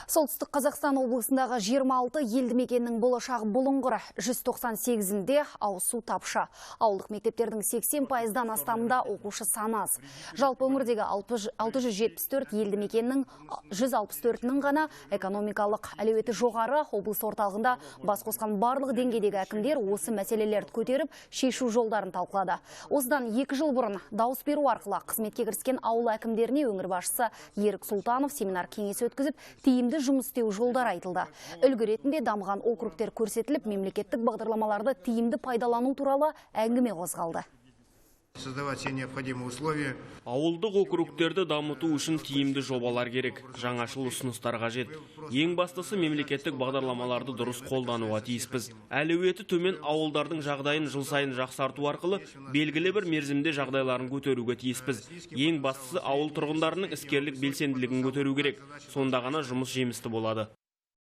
Солтүстік Қазақстан облысындағы 26 елді мекеннің болашағы бұлыңғыр, 198-інде ауыз су тапшы. Ауылдық мектептердің 80%-дан астамында оқушы саны аз. Жалпы өңірдегі 674 елді мекеннің 164-інің ғана экономикалық әлеуеті жоғары. Облыс орталығында бас қосқан барлық деңгейдегі әкімдер осы мәселелерді көтеріп, шешу жолдарын талқылады. Осыдан 2 жыл бұрын дауыс беру арқылы қызметке кіріскен ауыл әкімдеріне өңір басшысы Ерік Сұлтанов семинар кеңес өткізіп, тиімді жұмыс істеу жолдары айтылды. Үлгі ретінде дамыған округтер көрсетіліп, мемлекеттік бағдарламаларды тиімді пайдалану туралы әңгіме қозғалды. Создавать все необходимые условия. Ауылдық округтерді дамыту үшін тиімді жобалар керек, жаңашыл ұсыныстар қажет. Ең бастысы, мемлекеттік бағдарламаларды дұрыс қолдануға тиіспіз. Әлеуеті төмен ауылдардың жағдайын жыл сайын жақсарту арқылы белгілі бір мерзімде жағдайларын көтеруге тиіспіз. Ең бастысы, ауыл тұрғындарының іскерлік белсенділігін көтеру керек. Сонда ғана жұмыс жемісті болады.